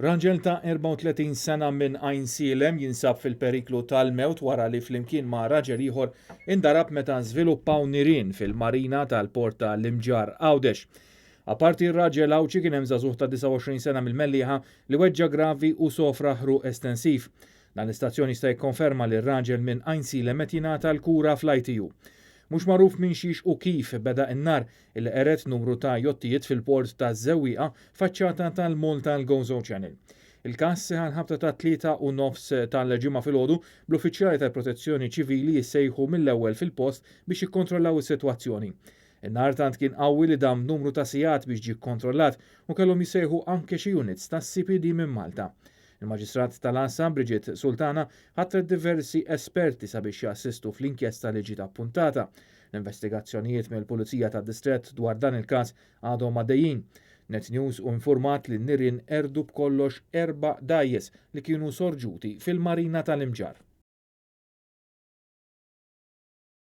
Raġel ta' 34 sena minn Għajnsielem jinsab fil-periklu tal-mewt wara li flimkien ma' raġel ieħor indarab meta żviluppaw nirien fil-marina tal-port ta' l-Imġarr Għawdex. Apparti r-raġel Għawdxi kien hemm żagħżugħ ta' 29 sena mill-Mellieħa li weġġa' gravi u sofra ħruq estensiv. Dan l-istazzjon jista' jikkonferma li r-raġel minn Għajnsielem qed jingħata l-kura fl-ITU. Mhux magħruf minn xiex u kif beda n-nar li qered numru ta' jottijiet fil-port taż-Żewwieqa faċċata tal-Malta l-Gozo Channel. Il-każ seħħ għall-ħabta tat-3:30 tal-Ġimgħa filgħodu bl-uffiċjali tal-Protezzjoni Ċivili jissejħu mill-ewwel fil-post biex jikkontrollaw is-sitwazzjoni. In-nar tant kien qawwi li dam numru ta' sigħat biex ġie kkontrollat u kellhom jissejħu anke xi units tas-CPD minn Malta. Il-Maġistrat tal-Għassa Brigitte Sultana ħatret diversi esperti sabiex jassistu fl-inkjesta li ġiet appuntata. L-investigazzjonijiet mill-Pulizija tad-Distrett dwar dan il-każ għadhom għaddejjin. Net News hu infurmat li n-nirien qerdu b'kollox erba' dgħajjes li kienu sorġuti fil-marina tal-Imġarr.